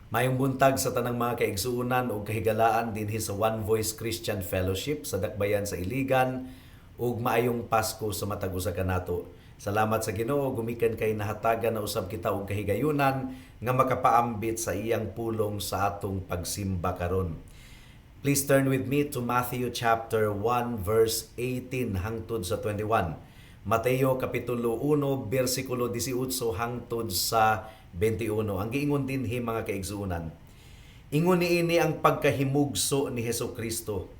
Maayong buntag sa tanang mga kaigsuonan ug kahigalaan dinhi sa One Voice Christian Fellowship sa Dakbayan sa Iligan ug maayong Pasko sa matag usa kanato. Salamat sa Ginoo, gumikan kay nahatagan na usab kita og kahigayunan nga makapaambit sa iyang pulong sa atong pagsimba karon. Please turn with me to Matthew chapter 1 verse 18 hangtod sa 21. Mateo kapitulo 1 bersikulo 18 hangtod sa 21. Ang giingon dinhi, mga kaigsuonan. Ingon niini ang pagkahimugso ni Hesus Kristo.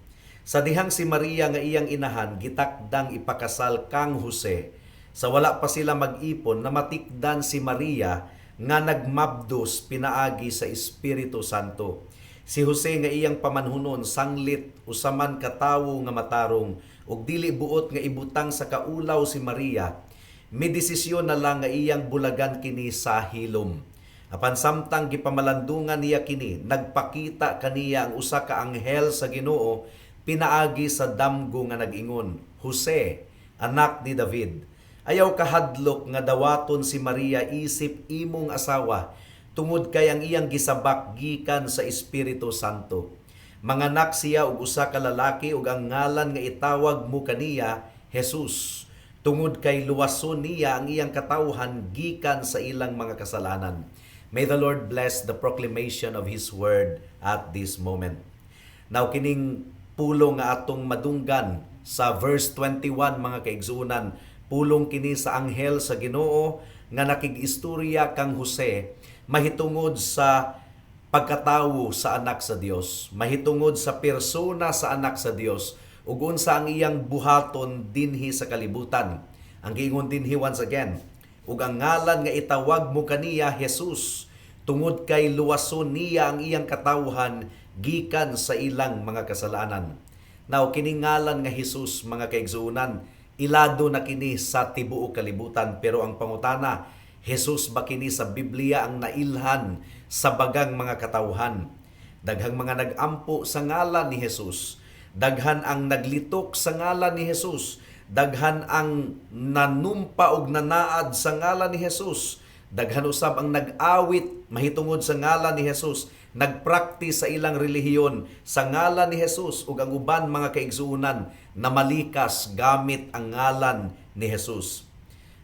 Sa dihang si Maria nga iyang inahan gitakdang ipakasal kang Jose, sa wala pa sila mag-ipon, namatikdan si Maria nga nagmabdos pinaagi sa Espiritu Santo. Si Jose nga iyang pamanhunon sanglit usa man ka tawo nga matarong ug dili buot nga ibutang sa kaulaw si Maria, midesisyon na lang nga iyang bulagan kini sa hilom. Apan samtang gipamalandungan niya kini, nagpakita kaniya ang usa ka anghel sa Ginoo pinaagi sa damgo nga nag-ingon, "Jose, anak ni David, ayaw kahadlok nga dawaton si Maria isip imong asawa tungod kay ang iyang gisabak gikan sa Espiritu Santo. Manganak siya og usa ka lalaki ug ang ngalan nga itawag mo kaniya Jesus, tungod kay luwason niya ang iyang katawhan gikan sa ilang mga kasalanan." May the Lord bless the proclamation of His word at this moment. Now, kining pulong nga atong madunggan sa verse 21, mga kaigsuonan, pulong kini sa anghel sa Ginoo nga nakig-istorya kang Jose mahitungod sa pagkatawo sa anak sa Dios, mahitungod sa persona sa anak sa Dios ug unsa ang iyang buhaton dinhi sa kalibutan. Ang giingon dinhi once again, "Ug ang ngalan nga itawag mo kaniya Jesus, tungod kay luwason niya ang iyang katawhan gikan sa ilang mga kasalanan." Now, kining ngalan nga Jesus, mga kaigsuonan, ilado na kini sa tibuok kalibutan, pero ang pangutana, Jesus ba kini sa Biblia ang nailhan sa bagang mga katawhan? Daghang mga nag-ampo sa ngalan ni Jesus. Daghan ang naglitok sa ngalan ni Jesus. Daghan ang nanumpa og nanaad sa ngalan ni Jesus. Daghan usab ang nag-awit mahitungod sa ngalan ni Jesus, nagpraktis sa ilang relihiyon sa ngalan ni Jesus, ug ang uban, mga kaigsuonan, namalikas gamit ang ngalan ni Jesus.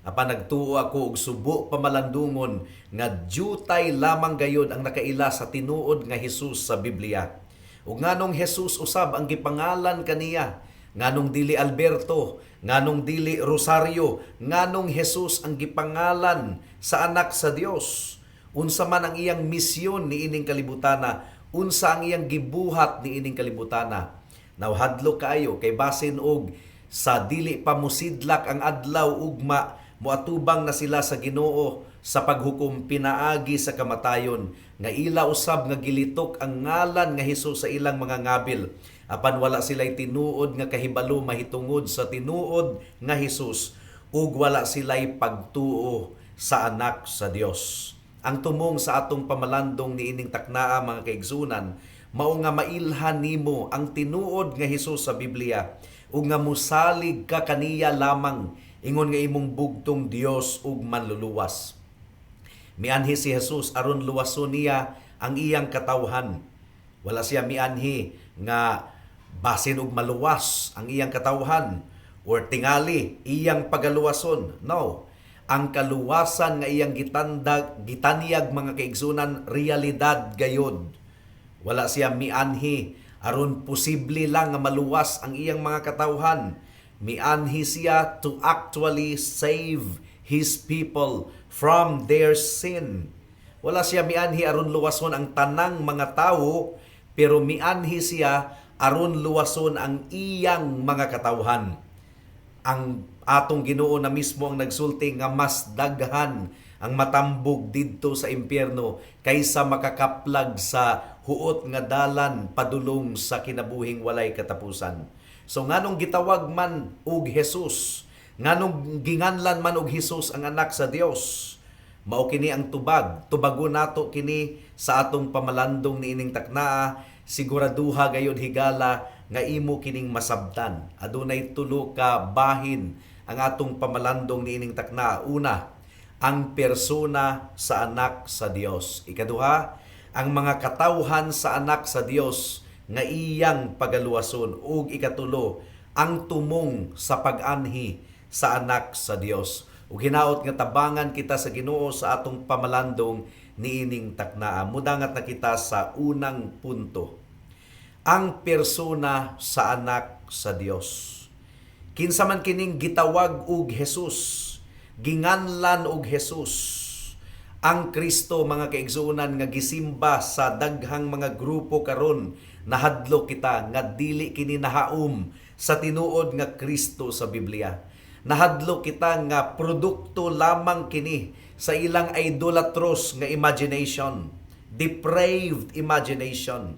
Apan nagtuo ako og subo pamalandungon nga dyutay lamang gayod ang nakaila sa tinuod nga Jesus sa Biblia. Ug nganong Jesus usab ang gipangalan kaniya? Nganong dili Alberto, nganong dili Rosario, nganong Jesus ang gipangalan sa anak sa Dios? Unsa man ang iyang misyon niining kalibutana? Unsa ang iyang gibuhat niining kalibutana? Now, hadlok kaayo kay basin og sa dili pa musidlak ang adlaw ugma, moatubang na sila sa Ginoo sa paghukom pinaagi sa kamatayon nga ila usab nga gilitok ang ngalan nga Hesus sa ilang mga ngabil, apan wala sila'y tinuod nga kahibalo mahitungod sa tinuod nga Hesus ug wala sila'y pagtuo sa anak sa Dios. Ang tumong sa atong pamalandong niining taknaa, mga kaigsuonan, mao nga mailhan nimo ang tinuod nga Hesus sa Biblia ug nga musalig ka kaniya lamang ingon nga imong bugtong Dios ug manluluwas. Mianhi si Jesus aron luwason niya ang iyang katawhan. Wala siya mianhi nga basin og maluwas ang iyang katawhan or tingali iyang pagaluwason. No. Ang kaluwasan nga iyang gitandag, gitanyag, mga kaigsuonan, realidad gayod. Wala siya mianhi aron posible lang nga maluwas ang iyang mga katawhan. Mianhi siya to actually save his people from their sin. Wala siya mianhi aron luwason ang tanang mga tawo, pero mianhi siya aron luwason ang iyang mga katawhan. Ang atong Ginoo na mismo ang nagsulti nga mas daghan ang matambog didto sa impyerno kaysa makakaplag sa huot nga dalan padulong sa kinabuhing walay katapusan. So nganong gitawag man og Jesus? Nganong ginganlan man og Jesus ang anak sa Dios? Mao kini ang tubag. Tubagon nato kini sa atong pamalandong niining taknaa. Siguraduha gayud higala nga imo kining masabtan. Adunay tulo ka bahin ang atong pamalandong niining taknaa. Una, ang persona sa anak sa Dios. Ikaduha, ang mga katawhan sa Anak sa Dios nga iyang pagaluwason. Ug ikatulo, ang tumong sa pag-anhi sa Anak sa Dios. Ug hinaot nga tabangan kita sa Ginoo sa atong pamalandong niining taknaa. Mudangat na kita sa unang punto. Ang persona sa Anak sa Dios. Kinsa man kining gitawag og Jesus, ginganlan og Jesus? Ang Kristo, mga kaigsuonan, nga gisimba sa daghang mga grupo karon, nahadlok kita nga dili kini nahaom sa tinuod nga Kristo sa Biblia. Nahadlok kita nga produkto lamang kini sa ilang idolatrous nga imagination, depraved imagination.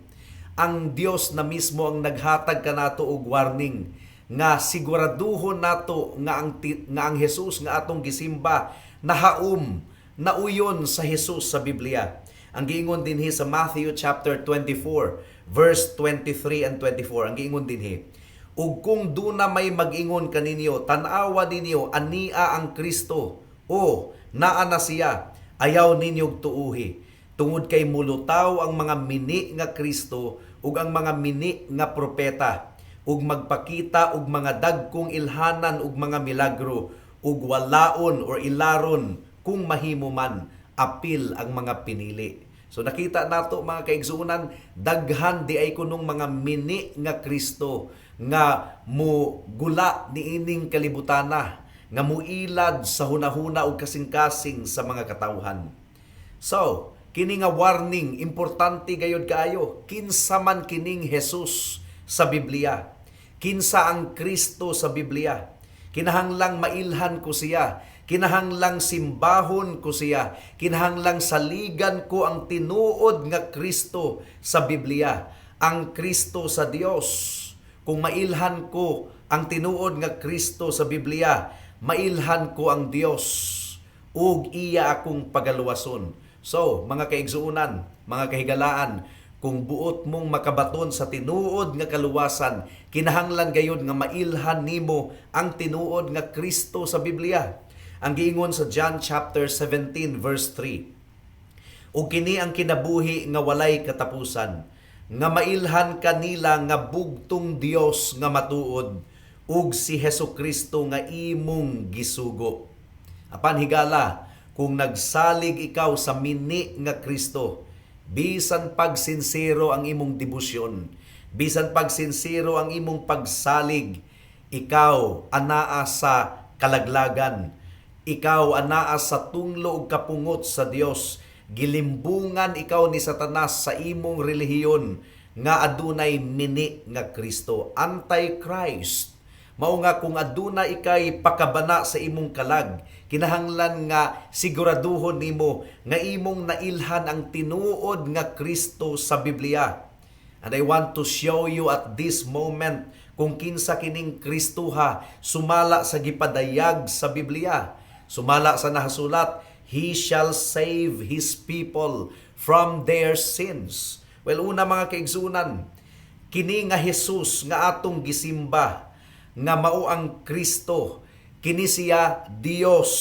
Ang Dios na mismo ang naghatag kanato og warning nga siguraduhon nato nga ang Jesus nga atong gisimba nahaom, nauyon sa Jesus sa Biblia. Ang giingon dinhi sa Matthew chapter 24 verse 23 and 24, ang giingon dinhi, "Ug kung duna may mag-ingon kaninyo, 'Tan-awa ninyo, ania ang Kristo,' o 'Naa na siya,' ayaw ninyong tuuhi. Tungod kay mulutaw ang mga mini nga Kristo ug ang mga mini nga propeta ug magpakita og mga dagkong ilhanan ug mga milagro ug walaon or ilaron kung mahimo man, apil ang mga pinili." So nakita nato, mga kaigsuonan, daghan di ay kunong mga mini nga Kristo nga mo gula niining kalibutana, nga muilad sa hunahuna ug kasing-kasing sa mga katawhan. So, kini nga warning importante gayud kaayo. Kinsa man kining Jesus sa Biblia? Kinsa ang Kristo sa Biblia? Kinahanglang mailhan ko siya. Kinahanglang simbahon ko siya. Kinahanglang saligan ko ang tinuod nga Kristo sa Biblia. Ang Kristo sa Dios. Kung mailhan ko ang tinuod nga Kristo sa Biblia, mailhan ko ang Dios ug iya akong pagaluwason. So, mga kaigsuonan, mga kahigalaan, kung buot mong makabaton sa tinuod nga kaluwasan, kinahanglan gayud nga mailhan nimo ang tinuod nga Kristo sa Biblia. Ang giingon sa John chapter 17 verse 3, "Ug kini ang kinabuhi nga walay katapusan, nga mailhan kanila nga bugtong Dios nga matuod ug si Hesus Kristo nga imong gisugo." Apan higala, kung nagsalig ikaw sa mini nga Kristo, bisan pagsinsero ang imong debosyon, bisan pagsinsero ang imong pagsalig, ikaw anaa sa kalaglagan. Ikaw anaa sa tunglo ug kapungot sa Dios. Gilimbungan ikaw ni Satanas sa imong relihiyon nga adunay mini nga Kristo, Antichrist. Mao nga kung aduna ikay pakabana sa imong kalag, kinahanglan nga siguraduhon nimo nga imong nailhan ang tinuod nga Kristo sa Biblia. And I want to show you at this moment kung kinsa kining Kristoha sumala sa gipadayag sa Biblia. Sumala sa nahasulat, "He shall save His people from their sins." Well, una, mga kaigsuonan, kini nga Jesus nga atong gisimba, nga mao ang Kristo, kini siya Dios,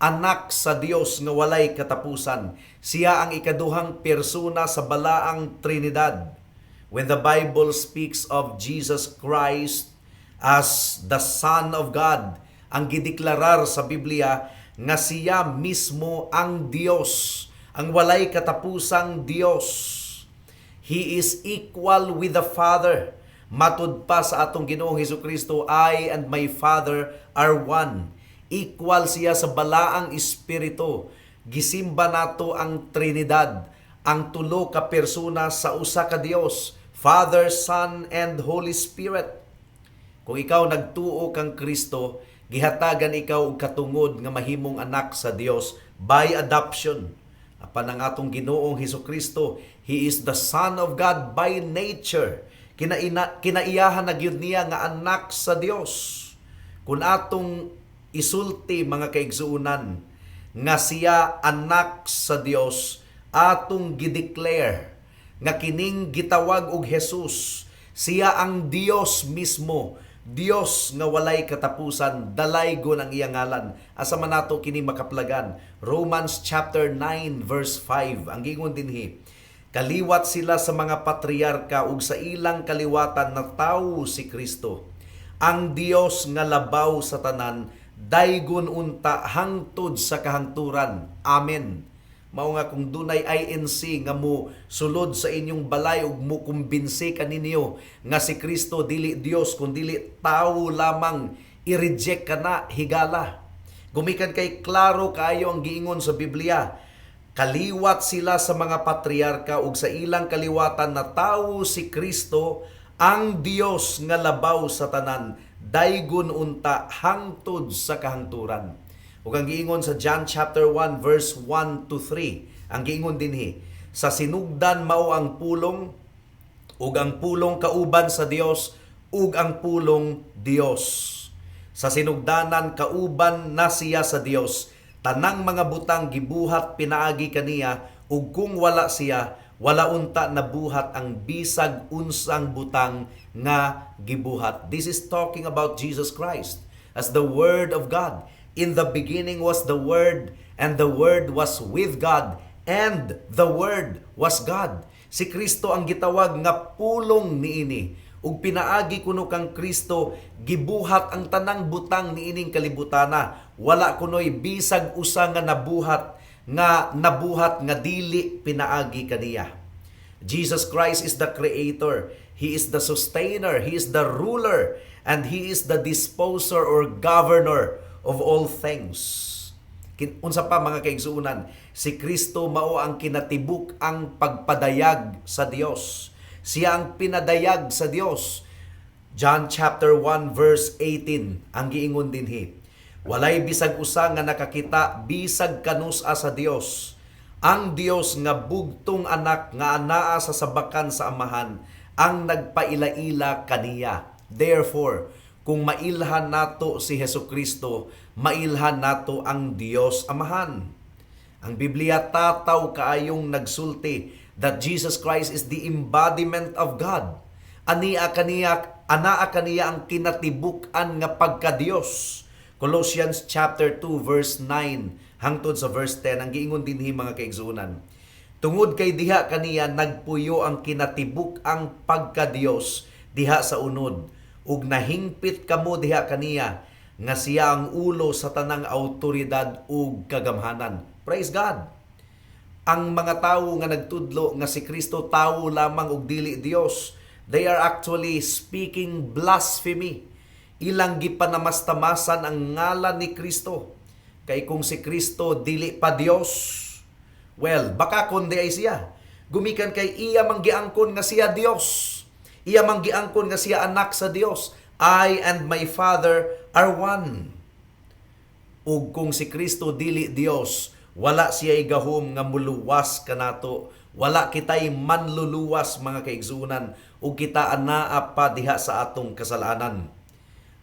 anak sa Dios nga walay katapusan. Siya ang ikaduhang persona sa balaang Trinidad. When the Bible speaks of Jesus Christ as the Son of God, ang gideklarar sa Biblia nga siya mismo ang Dios, ang walay katapusang Dios. He is equal with the Father. Matud pa sa atong Ginoong Hesus Kristo, "I and my Father are one." Equal siya sa balaang Espiritu. Gisimba nato ang Trinidad, ang tulo ka persona sa usa ka Dios, Father, Son, and Holy Spirit. Kung ikaw nagtuo kang Kristo, gihatagan ikaw og katungod nga mahimong anak sa Dios by adoption. Apan ang atong Ginoong Hesus Kristo, He is the Son of God by nature. Kinaiyahan na gyud niya nga anak sa Dios. Kung atong isulti, mga kaigsuonan, nga siya anak sa Dios, atong gideclare nga kining gitawag og Jesus, siya ang Dios mismo. Dios nga walay katapusan, dalaygon ang iyang ngalan. Asa man nato kini makaplagan? Romans chapter 9 verse 5. Ang giingon dinhi, kaliwat sila sa mga patriarka ug sa ilang kaliwatan natawo si Kristo. Ang Dios nga labaw sa tanan, daygon unta hangtod sa kahangturan. Amen. Mao nga kung dunay INC nga mo sulod sa inyong balay ug mo kumbinsi kaninyo nga si Kristo dili Dios kun dili tawo lamang, i-reject kana, higala. Gumikan kay klaro kaayo ang giingon sa Biblia. Kaliwat sila sa mga patriarka ug sa ilang kaliwatan natawo si Kristo, ang Dios nga labaw sa tanan, daygon unta hangtod sa kahangturan. Ug ang giingon sa John chapter 1 verse 1 to 3, ang giingon dinhi, sa sinugdan mao ang Pulong, ug ang Pulong kauban sa Dios, ug ang Pulong Dios. Sa sinugdanan kauban na siya sa Dios. Tanang mga butang gibuhat pinaagi kaniya, ug kung wala siya, wala unta nabuhat ang bisag unsang butang nga gibuhat. This is talking about Jesus Christ as the Word of God. In the beginning was the Word, and the Word was with God, and the Word was God. Si Kristo ang gitawag nga Pulong niini. Ug pinaagi kuno kang Kristo gibuhat ang tanang butang niining kalibutana. Wala kunoy bisag usa nga nabuhat nga dili pinaagi kaniya. Jesus Christ is the creator. He is the sustainer, he is the ruler, and he is the disposer or governor of all things. Unsa pa, mga kaigsuonan, si Kristo mao ang kinatibuk-ang pagpadayag sa Dios. Siya ang pinadayag sa Dios. John chapter 1 verse 18 ang giingon dinhi. Walay bisag usa nga nakakita bisag kanus-a sa Dios. Ang Dios nga bugtong anak nga anaa sa sabakan sa Amahan ang nagpaila-ila kaniya. Therefore, kung mailhan nato si Hesukristo, mailhan nato ang Dios Amahan. Ang Biblia tataw kaayong nagsulti that Jesus Christ is the embodiment of God. Ania kaniya, anaa kaniya ang kinatibuk-an nga pagka-Dios. Colossians chapter 2 verse 9 hangtod sa verse 10 ang giingon dinhi, mga kaigsuonan. Tungod kay diha kaniya nagpuyo ang kinatibuk-ang pagka-Dios diha sa unod, ug nahingpit kamo diha kaniya nga siya ang ulo sa tanang autoridad ug kagamhanan. Praise God. Ang mga tawo nga nagtudlo nga si Kristo tawo lamang ug dili Dios, they are actually speaking blasphemy. Ilang gipanamastamasan ang ngalan ni Kristo. Kay kung si Kristo dili pa Dios, well, baka kundi ay siya. Gumikan kay iya mang giangkon nga siya Dios. Iya mang giangkon nga siya anak sa Dios. "I and my Father are one." Ug kung si Kristo dili Dios, wala siya gahom nga muluwas kanato. Wala kitay manluluwas, mga kaigsuonan, ug kita anaa pa diha sa atong kasalanan.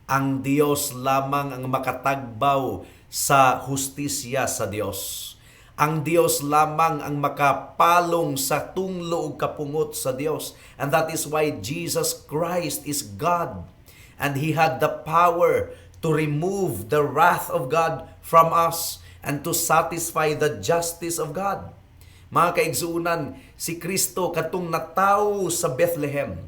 Ang Dios lamang ang makatagbaw sa hustisya sa Dios. Ang Dios lamang ang makapalong sa tunglo ug kapungot sa Dios. And that is why Jesus Christ is God. And He had the power to remove the wrath of God from us and to satisfy the justice of God. Mga kaigsuonan, si Kristo katong natawo sa Bethlehem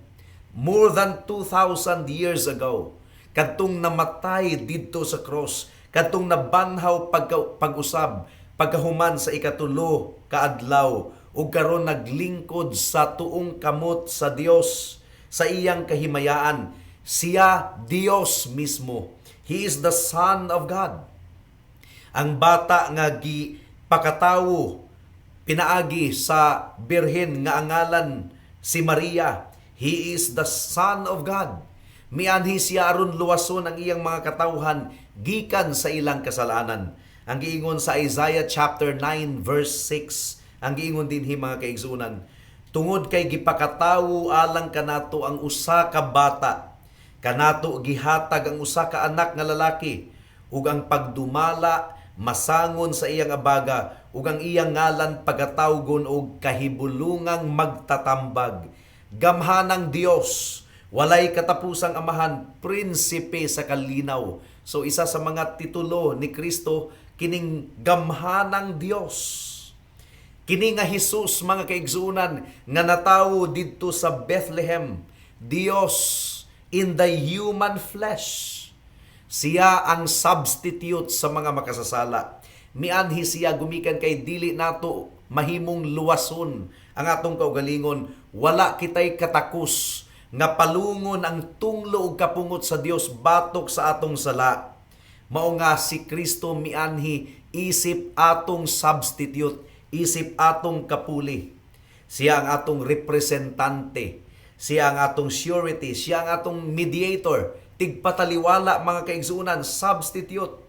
more than 2,000 years ago, kadtong namatay didto sa cross, kadtong nabanhaw pag-usab pagkahuman sa ikatulo kaadlaw ug karon naglingkod sa tuong kamot sa Dios sa iyang kahimayaan. Siya Dios mismo. He is the Son of God. Ang bata nga gipakatawo pinaagi sa birhen nga ang ngalan si Maria, he is the Son of God. Mianhi siya aron luwason ang iyang mga katawhan gikan sa ilang kasalanan. Ang giingon sa Isaiah chapter 9 verse 6, ang giingon dinhi, mga kaigsuonan, tungod kay gipakatawo alang kanato ang usa ka bata, kanato gihatag ang usa ka anak nga lalaki, ug ang pagdumala masangon sa iyang abaga, ug ang iyang ngalan pagatawgon og Kahibulungang Magtatambag, Gamhanang Dios, Walay katapusang Amahan, Prinsipe sa kalinaw. So isa sa mga titulo ni Kristo kining gamhanang Dios. Kini nga Hesus, mga kaigsuonan, nga natawo didto sa Bethlehem, Dios in the human flesh. Siya ang substitute sa mga makasasala. Mianhi siya gumikan kay dili nato mahimong luwason ang atong kaugalingon. Wala kitay katakos nga palungon ang tunglo ug kapungot sa Dios batok sa atong sala. Mao nga si Kristo mianhi isip atong substitute, isip atong kapuli. Siya ang atong representante. Siya ang atong surety. Siya ang atong mediator. Tigpataliwala, mga kaigsuonan, substitute.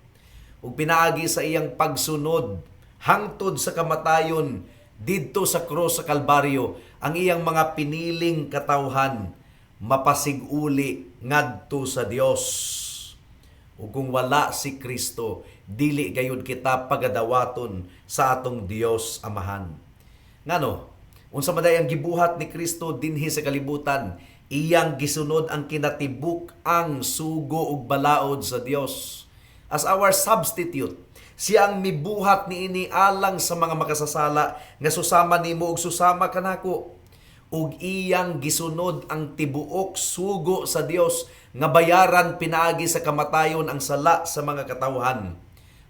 Ug pinaagi sa iyang pagsunod hangtod sa kamatayon didto sa krus sa Kalbaryo, ang iyang mga piniling katawhan mapasiguli ngadto sa Dios. Ug kung wala si Kristo, dili gayud kita pagadawaton sa atong Dios Amahan. Ngano? Unsa man ang gibuhat ni Kristo dinhi sa kalibutan? Iyang gisunod ang kinatibuk-ang sugo ug balaod sa Dios. As our substitute, siya ang mibuhat niini alang sa mga makasasala nga susama nimo ug susama kanako, ug iyang gisunod ang tibuok sugo sa Dios nga bayaran pinaagi sa kamatayon ang sala sa mga katawhan.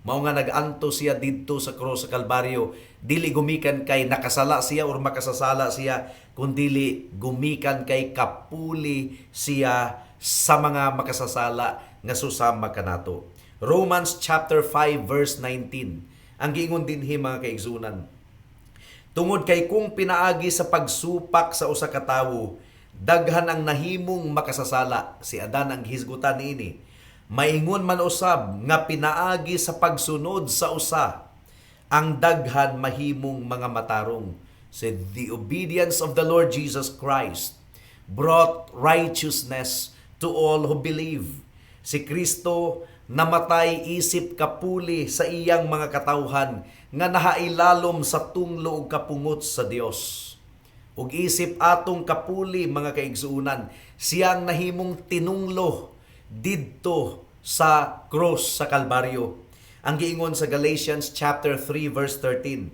Mao nga nag-anto siya didto sa krus sa Kalbaryo, dili gumikan kay nakasala siya or makasasala siya, kundili gumikan kay kapuli siya sa mga makasasala nga susama kanato. Romans chapter 5 verse 19. Ang giingon dinhi, mga kaigsuonan, tungod kay kung pinaagi sa pagsupak sa usa ka tawo, daghan ang nahimong makasasala. Si Adan ang gihisgutan niini. Maingon man usab nga pinaagi sa pagsunod sa usa, ang daghan mahimong mga matarong. Said the obedience of the Lord Jesus Christ brought righteousness to all who believe. Si Kristo namatay isip kapuli sa iyang mga katawhan nga nahailalom sa tunglo ug kapungot sa Dios. Ug isip atong kapuli, mga kaigsuonan, siyang nahimong tinunglo didto sa cross sa Kalbaryo. Ang giingon sa Galatians chapter 3 verse 13,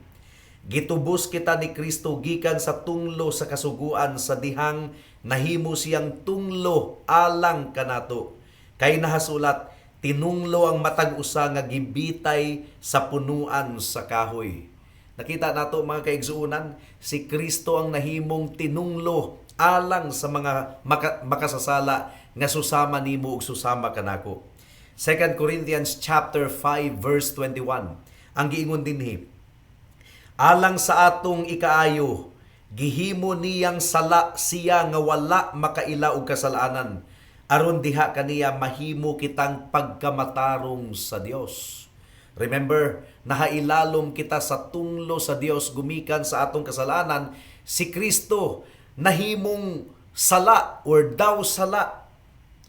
gitubos kita ni Kristo gikan sa tunglo sa kasuguan sa dihang nahimo siyang tunglo alang kanato. Kay nahasulat, tinunglo ang matag usa nga gibitay sa punuan sa kahoy. Nakita nato, mga kaigsuonan, si Kristo ang nahimong tinunglo alang sa mga makasasala nga susama nimo ug susama kanako. 2 Corinthians chapter 5 verse 21. Ang giingon dinhi, alang sa atong ikaayo, gihimo niyang sala siya nga wala makaila og kasalanan, aron diha kaniya mahimo kitang pagkamatarong sa Dios. Remember, nahailalom kita sa tunglo sa Dios gumikan sa atong kasalanan. Si Kristo nahimong sala or daw sala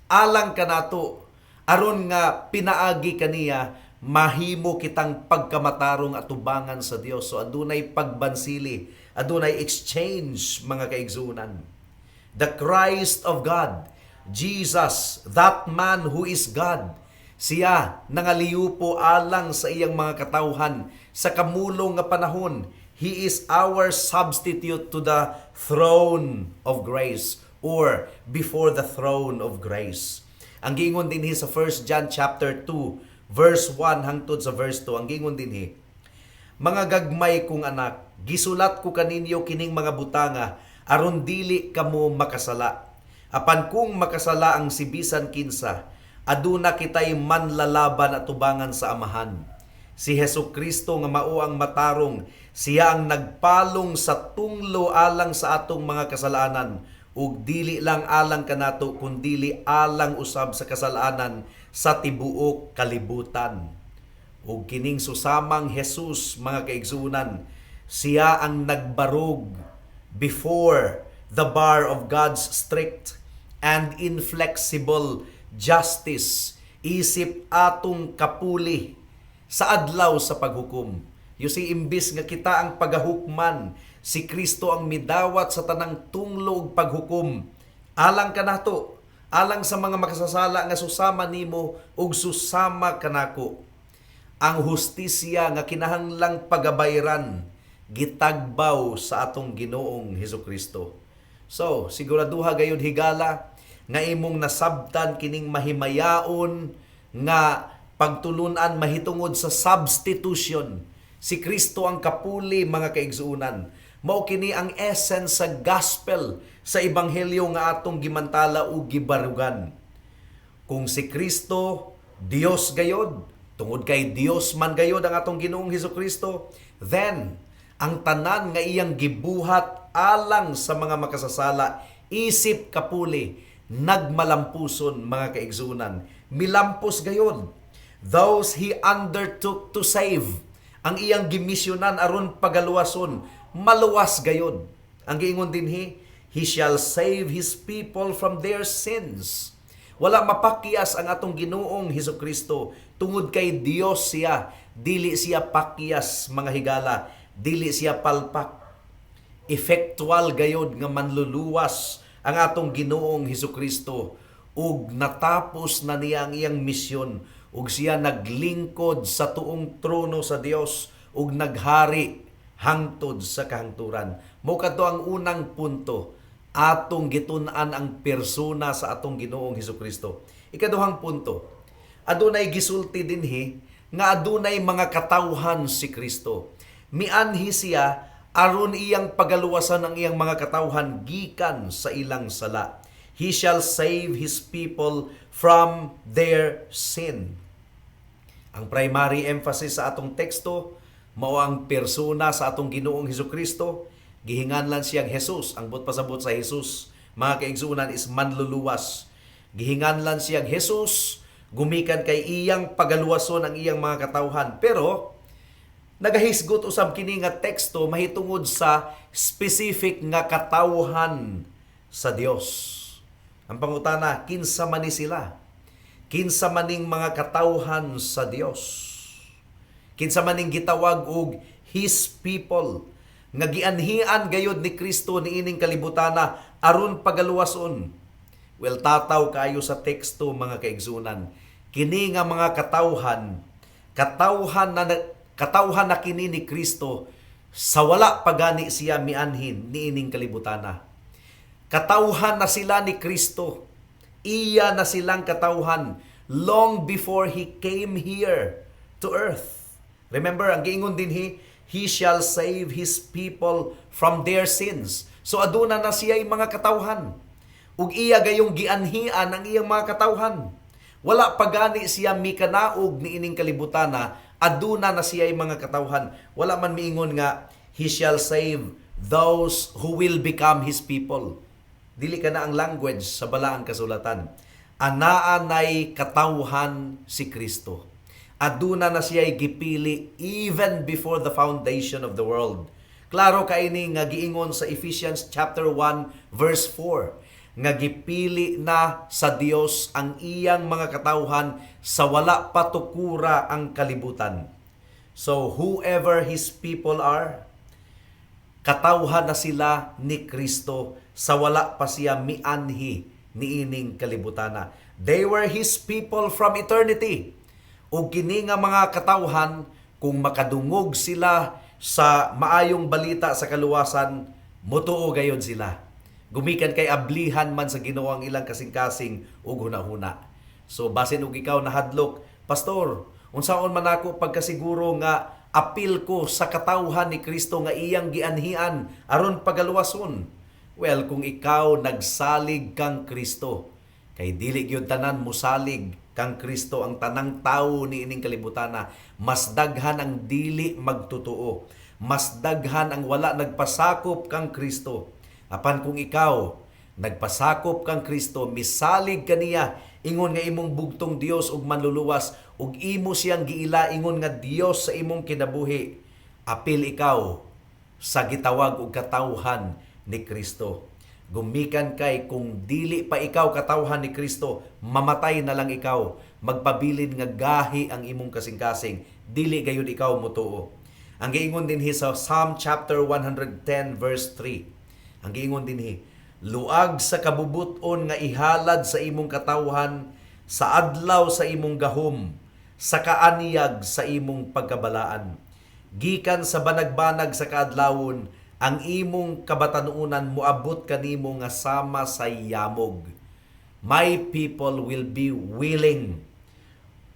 alang kanato aron nga pinaagi kaniya mahimo kitang pagkamatarong atubangan sa Dios. So adunay pagbansili, adunay exchange, mga kaigsuonan. The Christ of God, Jesus, that man who is God, siya nangaliupo alang sa iyang mga katawhan sa kamulong nga panahon. He is our substitute to the throne of grace or before the throne of grace. Ang giingon dinhi sa 1 John chapter 2 verse 1 hangtod sa verse 2, ang giingon dinhi, mga gagmay kong anak, gisulat ko kaninyo kining mga butanga aron dili kamo makasala. Apan kung makasala ang si bisan kinsa, aduna kitay manlalaban atubangan sa Amahan. Si Hesus Kristo nga mao ang matarong, siya ang nagpalong sa tunglo alang sa atong mga kasalanan, ug dili lang alang kanato kundili alang usab sa kasalanan sa tibuok kalibutan. Ug kining susamang Jesus, mga kaigsuonan, siya ang nagbarog before the bar of God's strict and inflexible justice isip atong kapuli sa adlaw sa paghukom. You see, imbis nga kita ang pagahukman, si Kristo ang midawat sa tanang tunglo ug paghukom. Alang kanato, alang sa mga makasasala nga susama nimo ug susama kanako. Ang hustisya nga kinahanglang pagabayran gitagbaw sa atong Ginoong Hesukristo. So, siguraduha gayud, higala, nga imong nasabtan kining mahimayaon nga pagtulunan mahitungod sa substitution. Si Kristo ang kapuli, mga kaigsuonan. Mao kini ang essence sa gospel, sa ebanghelyo nga atong gimantala ug gibarugan. Kung si Kristo Dios gayod, tungod kay Dios man gayod ang atong Ginoong Hesukristo, then ang tanan nga iyang gibuhat alang sa mga makasasala isip kapuli, nagmalampuson, mga kaigsuonan. Milampos gayod. Those he undertook to save, ang iyang gimisyonan aron pagaluwason, maluwas gayod. Ang giingon dinhi, "He shall save his people from their sins." Wala mapakyas ang atong Ginoong Hesukristo tungod kay Dios siya. Dili siya pakyas, mga higala, dili siya palpak. Effectual gayod nga manluluwas ang atong Ginoong Hesukristo ug natapos na niya ang iyang misyon ug siya naglingkod sa tuong trono sa Dios ug naghari hangtod sa kahangturan. Mao kadto ang unang punto, atong gitun-an ang persona sa atong Ginoong Hesukristo. Ikaduhang punto, adunay gisulti dinhi nga adunay mga katawhan si Kristo. Mianhi siya aron iyang pagaluwasan ang iyang mga katawhan gikan sa ilang sala. "He shall save his people from their sin." Ang primary emphasis sa atong teksto mao ang persona sa atong Ginoong Hesukristo. Gihinganlan siyang Jesus. Ang buot pasabot sa Jesus, mga kaigsuonan, is manluluwas. Gihinganlan siyang Jesus gumikan kay iyang pagaluwason ang iyang mga katawhan. Pero nagahisgot usab kini nga teksto mahitungod sa specific nga katawhan sa Dios. Ang pangutana, kinsa man ni sila? Kinsa maning mga katawhan sa Dios? Kinsa maning gitawag og his people nga gianhian gayod ni Kristo niining kalibutana aron pagaluwason? Well, tataw kayo sa teksto, mga kaigsuonan. Kini nga mga katawhan, katawhan na kini ni Kristo sa wala pa gani siya mianhin niining kalibutana. Katawhan na sila ni Kristo. Iya na silang katawhan long before He came here to earth. Remember, ang giingon dinhi, "He shall save His people from their sins." So aduna na siya mga katawhan. Ug iya gayong gianhian ang iyang mga katawhan. Wala pa gani siya mikanaog niining kalibutana, aduna na siya mga katawhan. Wala man miingon nga "He shall save those who will become His people." Dili kana ang language sa Balaang Kasulatan. Anaa nay katawhan si Kristo. Aduna na siya gipili even before the foundation of the world. Klaro kaini nga giingon sa Ephesians chapter 1 verse 4 nga gipili na sa Dios ang iyang mga katawhan sa wala pa tukura ang kalibutan. So whoever his people are, katawhan na sila ni Kristo sa wala pa siya mianhi niining kalibutana. They were his people from eternity. Ug kini nga mga katawhan, kung makadungog sila sa maayong balita sa kaluwasan, mutuo gayod sila. Gumikan kay ablihan man sa Ginoo ang ilang kasing-kasing ug hunahuna. So basin og ikaw nahadlok, "Pastor, unsaon man ako pagkasiguro nga apil ko sa katawhan ni Kristo nga iyang gianhian aron pagaluwason?" Well, kung ikaw nagsalig kang Kristo, kay dili gyud tanan musalig kang Kristo, ang tanang tawo niining kalibutana, mas daghan ang dili magtotoo. Mas daghan ang wala nagpasakop kang Kristo. Apan kung ikaw nagpasakop kang Kristo, misalig kaniya ingon nga imong bugtong Dios ug manluluwas ug imo siyang giila ingon nga Dios sa imong kinabuhi, apil ikaw sa gitawag og katawhan ni Kristo. Gumikan kay kung dili pa ikaw katawhan ni Kristo, mamatay na lang ikaw. Magpabilin nga gahi ang imong kasing-kasing, dili gayud ikaw motuo. Ang giingon dinhi sa Psalm chapter 110 verse 3. Ang giingon dinhi, Luag sa kabubuton nga ihalad sa imong katawhan sa adlaw sa imong gahom, sa kaanyag sa imong pagkabalaan. Gikan sa banag-banag sa kaadlawon, ang imong kabatanunan moabot kanimo nga sama sa yamog. My people will be willing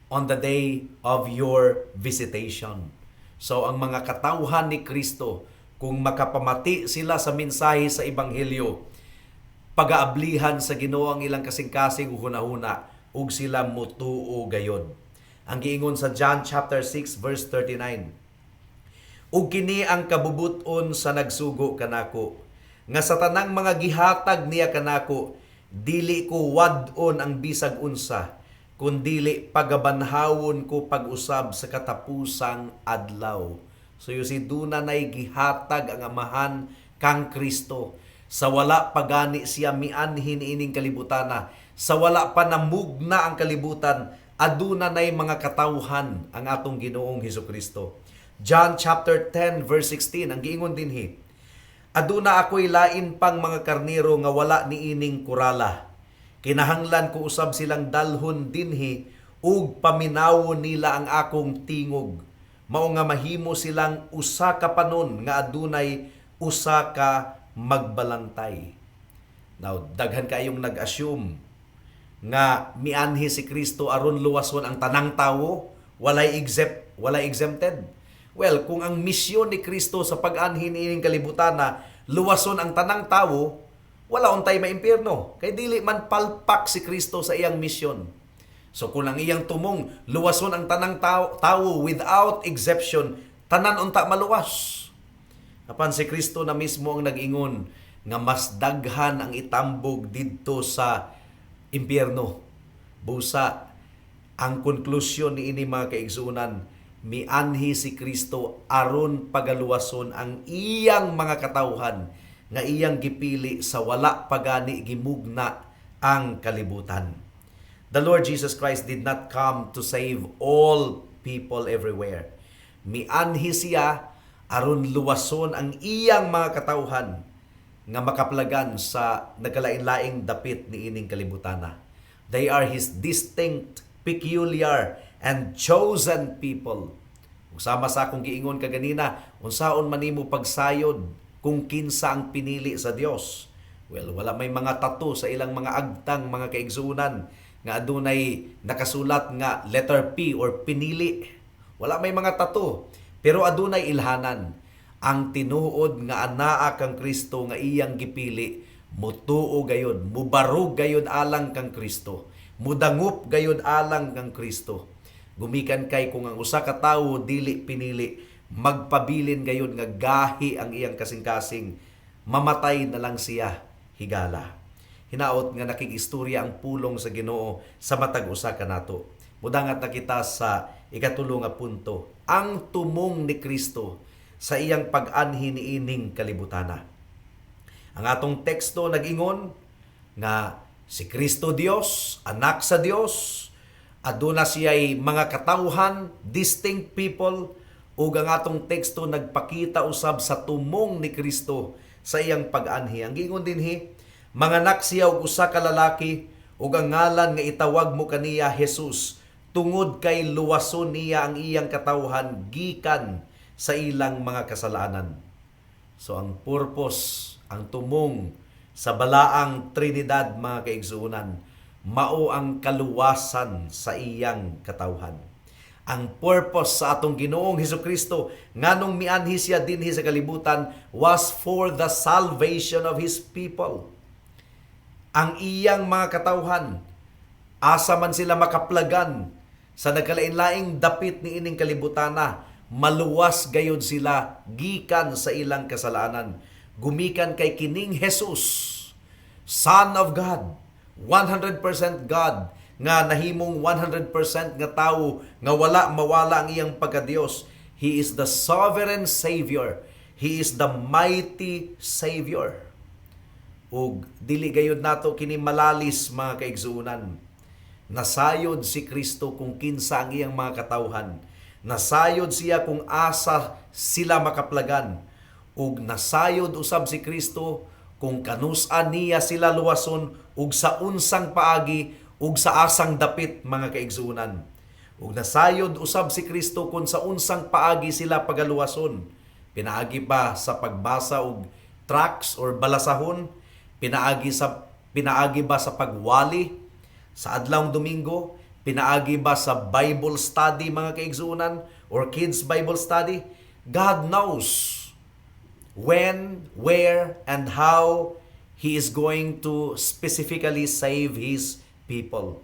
on the day of your visitation. So ang mga katawhan ni Kristo, kung makapamati sila sa mensahe sa Ebanghelyo, pagaablihan sa Ginoo ang ilang kasing-kasing ug hunahuna ug sila mutuo gayod. Ang giingon sa John chapter 6 verse 39, "Ug kini ang kabubuton sa nagsugo kanako, nga sa tanang mga gihatag niya kanako, dili ko wad-on ang bisag unsa, kundili pagabanhawon ko pag-usab sa katapusang adlaw." So you see, duna nay gihatag ang Amahan kang Kristo. Sa wala pa gani siya mianhin ining kalibutana, sa wala pa namugna ang kalibutan, aduna nay mga katawhan ang atong Ginoong Hesus Kristo. John chapter 10 verse 16, ang giingon dinhi, "Aduna ako'y lain pang mga karnero nga wala niining kurala. Kinahanglan ko usab silang dalhon dinhi ug paminawon nila ang akong tingog. Mao nga mahimo silang usa ka panon nga adunay usa ka magbalantay." Now, daghan kayong nag-assume nga mianhi si Kristo aron luwason ang tanang tawo, walay exempted. Well, kung ang misyon ni Kristo sa pag-anhi niining kalibutana luwason ang tanang tawo, wala untay maimpierno kay dili man palpak si Kristo sa iyang misyon. So kung ang iyang tumong luwason ang tanang tawo without exception, tanan unta maluwas. Apan si Kristo na mismo ang nag-ingon nga mas daghan ang itambog didto sa impyerno. Busa ang konklusyon niini, mga kaigsuonan, mianhi si Kristo aron pagaluwason ang iyang mga katawhan nga iyang gipili sa wala pa gani gimugna ang kalibutan. The Lord Jesus Christ did not come to save all people everywhere. Mianhi siya aron luwason ang iyang mga katawhan nga makaplagan sa nagkalain-laing dapit niining kalibutana. They are His distinct, peculiar, and chosen people. Ug sama sa akong giingon kaganina, unsaon man nimo pagsayod kung kinsa ang pinili sa Dios? Well, wala may mga tattoo sa ilang mga agtang, mga kaigsuonan, nga adunay nakasulat nga letter P or pinili. Wala may mga tattoo, pero adunay ilhanan. Ang tinuod nga anaa kang Kristo nga iyang gipili, mutuo gayod, mubarog gayod alang kang Kristo, mudangop gayod alang kang Kristo. Gumikan kay kung ang usa ka tawo dili pinili, magpabilin gayod nga gahi ang iyang kasing-kasing, mamatay na lang siya higala. Hinaot nga nakig-istorya ang pulong sa Ginoo sa matag usa kanato. Mudangat na kita sa ikatulo nga punto, ang tumong ni Kristo sa iyang pag-anhi niining kalibutana. Ang atong teksto nag-ingon nga si Kristo Dios, anak sa Dios, aduna siya'y mga katawhan, distinct people, ug ang atong teksto nagpakita usab sa tumong ni Kristo sa iyang pag-anhi. Ang giingon dinhi, "Manganak siya og usa ka lalaki ug ang ngalan nga itawag mo kaniya Jesus, tungod kay luwason niya ang iyang katawhan gikan sa ilang mga kasalanan." So ang purpose, ang tumong sa balaang Trinidad, mga kaigsuonan, mao ang kaluwasan sa iyang katawhan. Ang purpose sa atong Ginoong Hesukristo nganong mianhi siya dinhi sa kalibutan was for the salvation of His people. Ang iyang mga katawhan, asa man sila makaplagan sa nagkalain-laing dapit ni ining kalibutana, maluwas gayod sila gikan sa ilang kasalanan. Gumikan kay kining Jesus, Son of God, 100% God, nga nahimong 100% nga tawo nga wala mawala ang iyang pagkadiyos. He is the sovereign Savior. He is the mighty Savior. Ug dili gayud nato kini malalis, mga kaigsuonan. Nasayod si Kristo kung kinsa ang iyang mga katawhan. Nasayod siya kung asa sila makaplagan. Ug nasayod usab si Kristo kung kanus-a niya sila luwason ug sa unsang paagi ug sa asang dapit, mga kaigsuonan. Ug nasayod usab si Kristo kung sa unsang paagi sila pagaluwason. Pinaagi ba sa pagbasa og tracts or balasahon? Pinaagi ba sa pagwali sa adlawng Domingo? Pinaagi ba sa Bible study, mga kaigsuonan, or kids Bible study? God knows when, where, and how He is going to specifically save His people.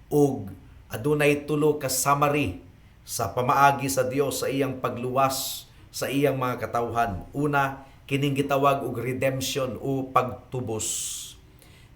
Ug adunay tulo ka summary sa pamaagi sa Dios sa iyang pagluwas sa iyang mga katawhan. Una, kining gitawag og redemption o pagtubos.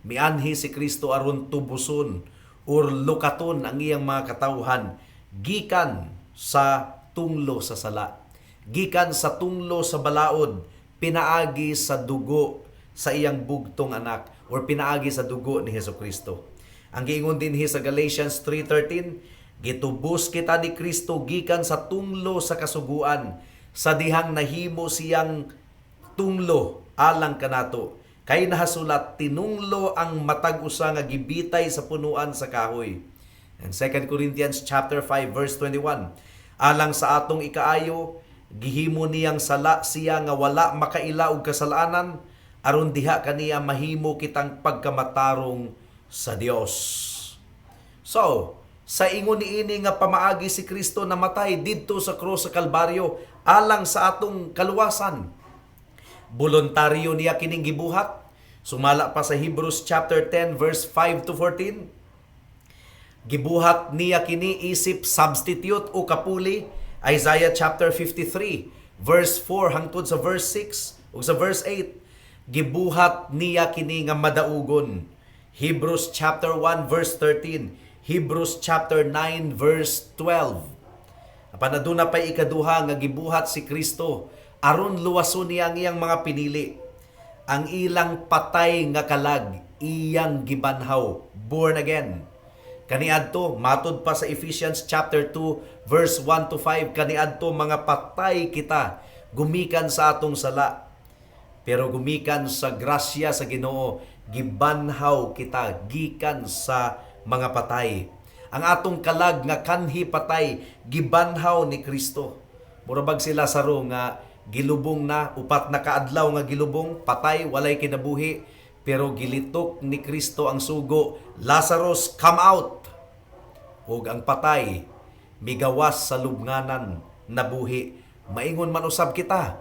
Mianhi si Kristo aron tubuson or lukaton ang iyang mga katawhan gikan sa tunglo sa sala, gikan sa tunglo sa balaod, pinaagi sa dugo sa iyang bugtong anak or pinaagi sa dugo ni Hesus Kristo. Ang giingon dinhi sa Galatians 3:13, gitubos kita ni Kristo gikan sa tunglo sa kasuguan sa dihang nahimo siyang tunglo alang kanato. Kay nahasulat, "Tinunglo ang matag usa nga gibitay sa punuan sa kahoy." And 2 Corinthians chapter 5 verse 21, alang sa atong ikaayo gihimo niyang sala siya nga wala makaila og kasalanan, aron diha kaniya mahimo kitang pagkamatarong sa Dios. So, sa ingon niini nga pamaagi, si Kristo namatay didto sa krus sa Kalbaryo alang sa atong kaluwasan. Voluntaryo niya kining gibuhat. Sumala pa sa Hebrews chapter 10 verse 5 to 14. Gibuhat niya kini isip substitute o kapuli. Isaiah chapter 53 verse 4 hangtod sa verse 6 ug sa verse 8. Gibuhat niya kini nga madaugon. Hebrews chapter 1 verse 13, Hebrews chapter 9 verse 12. Apan aduna pay ikaduha nga gibuhat si Kristo aron luwason niya ang iyang mga pinili. Ang ilang patay nga kalag iyang gibanhaw, born again. Kaniadto, matud pa sa Ephesians chapter 2 verse 1 to 5, kaniadto mga patay kita gumikan sa atong sala. Pero gumikan sa grasya sa Ginoo, gibanhaw kita gikan sa mga patay. Ang atong kalag nga kanhi patay, gibanhaw ni Kristo. Mura bag si Lazaro nga gilubong na, 4 na kaadlaw nga gilubong, patay, walay kinabuhi, pero gilitok ni Kristo ang sugo, "Lazarus, come out!" Ug ang patay migawas sa lubnganan, nabuhi. Maingon man usab kita.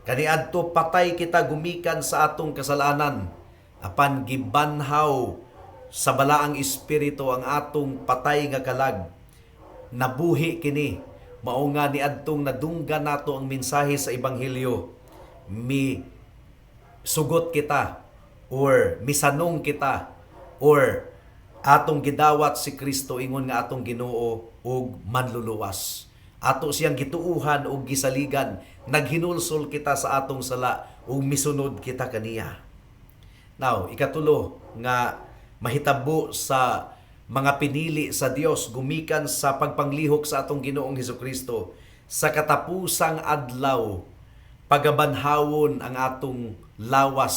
Kaniadto patay kita gumikan sa atong kasalanan. Apan gibanhaw sa balaang espiritu ang atong patay nga kalag. Nabuhi kini. Mao nga niadtong nadunggan nato ang mensahe sa ebanghelyo, mi sugot kita or misanong kita or atong gidawat si Kristo ingon nga atong Ginoo ug manluluwas. Ato siyang gituuhan ug gisaligan, naghinulsol kita sa atong sala ug misunod kita kaniya. Now, ikatulo nga mahitabo sa mga pinili sa Dios gumikan sa pagpanglihok sa atong Ginoong Hesukristo, sa katapusang adlaw pagabanhawon ang atong lawas.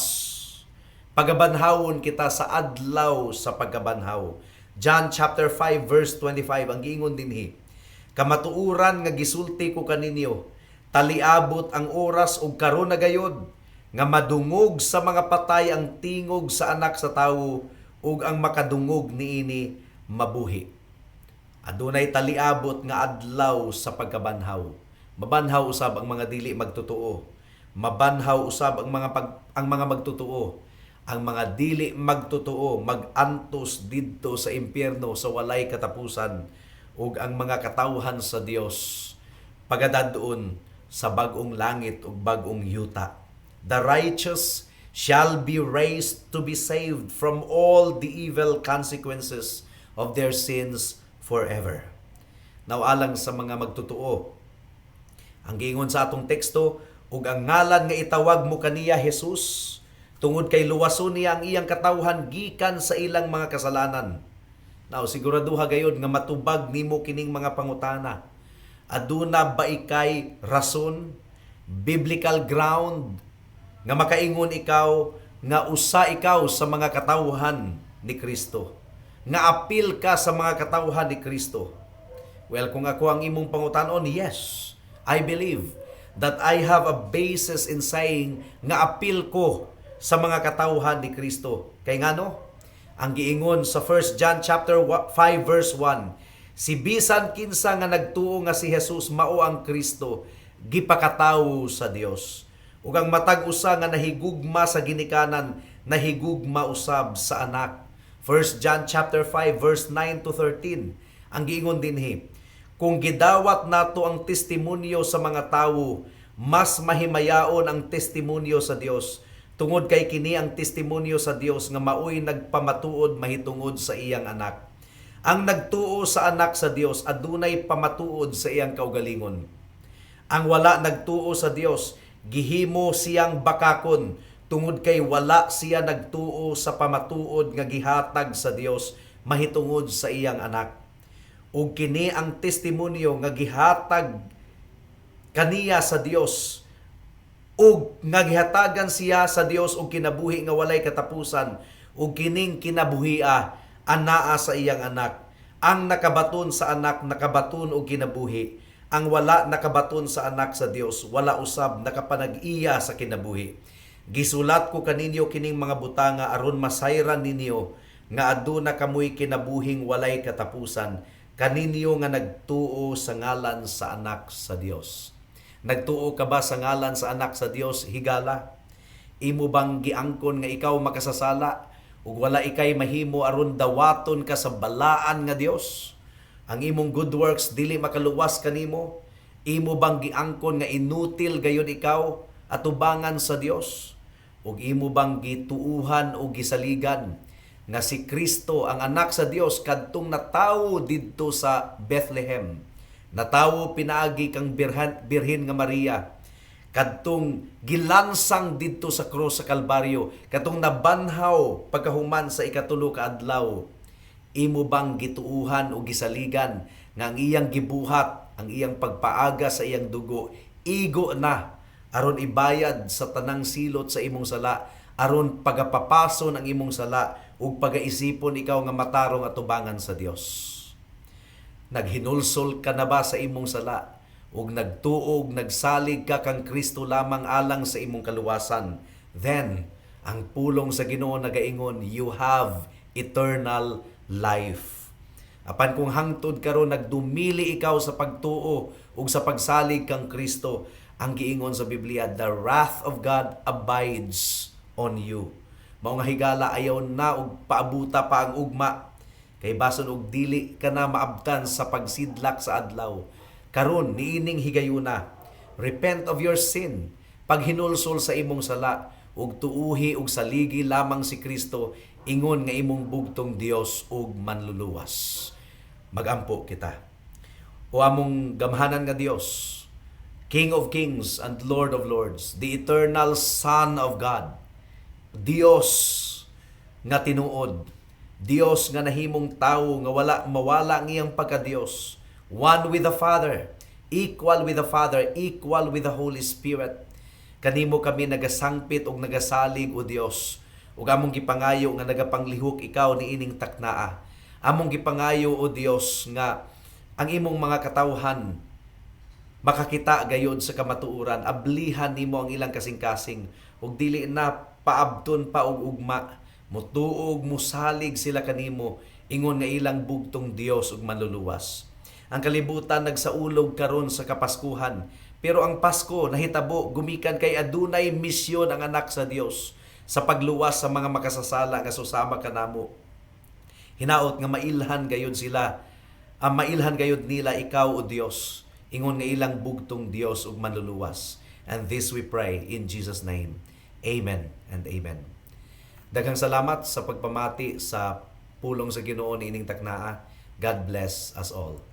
Pagabanhawon kita sa adlaw sa pagkabanhaw. John chapter 5 verse 25, ang giingon dinhi, "Kamatuoran nga gisulti ko kaninyo, taliabot ang oras ug karon na gayud nga madungog sa mga patay ang tingog sa Anak sa Tawo, ug ang makadungog niini mabuhi." Adunay taliabot nga adlaw sa pagkabanhaw. Mabanhaw usab ang mga dili magtotoo. Mabanhaw usab ang mga magtotoo. Ang mga dili magtotoo magantos didto sa impyerno sa walay katapusan, ug ang mga katawhan sa Dios pagadad-on sa bag-ong langit ug bag-ong yuta. The righteous shall be raised to be saved from all the evil consequences of their sins forever. Now, alang sa mga magtotoo, ang giingon sa atong teksto, "Ug ang ngalan nga itawag mo kaniya Jesus, tungod kay luwason niya ang iyang katawhan gikan sa ilang mga kasalanan." Now, siguraduha gayod nga matubag nimo kining mga pangutana. Aduna ba ikay rason, biblical ground Nga makaingon ikaw nga usa ikaw sa mga katawhan ni Kristo? Nga apil ka sa mga katawhan ni Kristo? Well, kung ako ang imong pangutanon, yes, I believe that I have a basis in saying nga apil ko sa mga katawhan ni Kristo. Kay ngano? Ang giingon sa 1 John chapter 5 verse 1, si bisan kinsa nga nagtuo nga si Jesus mao ang Kristo, gipakatawo sa Dios. Ug ang matag usa nga nahigugma sa ginikanan, nahigugma usab sa anak. 1 John chapter 5 verse 9 to 13, ang giingon dinhi, kung gidawat nato ang testimonyo sa mga tawo, mas mahimayaon ang testimonyo sa Dios. Tungod kay kini ang testimonyo sa Dios nga maoy nagpamatuod mahitungod sa iyang anak. Ang nagtuo sa anak sa Dios adunay pamatuod sa iyang kaugalingon. Ang wala nagtuo sa Dios gihimo siyang bakakon tungod kay wala siya nagtuo sa pamatuod nga gihatag sa Dios mahitungod sa iyang anak. Ug kini ang testimonyo nga gihatag kaniya sa Dios ug nga gihatagan siya sa Dios og kinabuhi nga walay katapusan, ug kining kinabuhia anaa sa iyang anak. Ang nakabaton sa anak nakabaton og kinabuhi. Ang wala nakabaton sa anak sa Dios wala usab nakapanag-iya sa kinabuhi. Gisulat ko kaninyo kining mga butanga aron masayran ninyo nga aduna kamoy kinabuhing walay katapusan kaninyo nga nagtuo sa ngalan sa anak sa Dios. Nagtuo ka ba sa ngalan sa anak sa Dios, higala? Imo bang giangkon nga ikaw makasasala ug wala ikay mahimo aron dawaton ka sa balaan nga Dios? Ang imong good works dili makaluwas kanimo? Imo bang giangkon nga inutil gayon ikaw atubangan sa Dios? Ug imo bang gituuhan o gisaligan nga si Kristo ang anak sa Dios kadtong natawo didto sa Bethlehem, natawo pinaagi kang birhen nga Maria, kadtong gilansang didto sa krus sa Kalbaryo, kadtong nabanhaw pagkahuman sa ikatulo ka adlaw? Imo bang gituuhan o gisaligan nga ang iyang gibuhat, ang iyang pagpaaga sa iyang dugo, igo na aron ibayad sa tanang silot sa imong sala, aron pagapapason ang imong sala ug pagaisipon ikaw nga matarong atubangan sa Dios? Naghinulsol ka na ba sa imong sala ug nagtuog, nagsalig ka kang Kristo lamang alang sa imong kaluwasan? Then, ang pulong sa Ginoo nagaingon, you have eternal life. Apan kung hangtod karon nagdumili ikaw sa pagtuo ug sa pagsalig kang Kristo, ang giingon sa Biblia, the wrath of God abides on you. Mao nga higala, ayaw na og paabuta pa ang ugma kay bason og dili ka na maabtan sa pagsidlak sa adlaw. Karon niining higayuna, repent of your sin, paghinulsol sa imong sala ug tuuhi ug saligi lamang si Kristo ingon nga imong bugtong Dios ug manluluwas. Magampo kita. O among gamhanan nga Dios, King of kings and Lord of lords, the eternal Son of God, Dios nga tinuod, Dios nga nahimong tawo nga wala mawala ang iyang pagka-Dios, one with the Father, equal with the Father, equal with the Holy Spirit. Kanimo kami nagasangpit ug nagasalig, o Dios, ug among gipangayo nga nagapanglihok ikaw niining taknaa. Among gipangayo, o Dios, nga ang imong mga katawhan makakita gayod sa kamatuoran. Ablihan nimo ang ilang kasing-kasing ug dili na paabton pa og ugma. Mutuog, musalig sila kanimo ingon nga ilang bugtong Dios ug manluluwas. Ang kalibutan nagsaulog karon sa Kapaskuhan, pero ang Pasko nahitabo gumikan kay adunay misyon ang anak sa Dios sa pagluwas sa mga makasasala nga susama kanamo. Hinaot nga mailhan gayud sila, ang mailhan gayud nila ikaw, o Dios, ingon nga ilang bugtong Dios ug manluluwas. And this we pray in Jesus' name. Amen and amen. Daghang salamat sa pagpamati sa pulong sa Ginoo niining taknaa. God bless us all.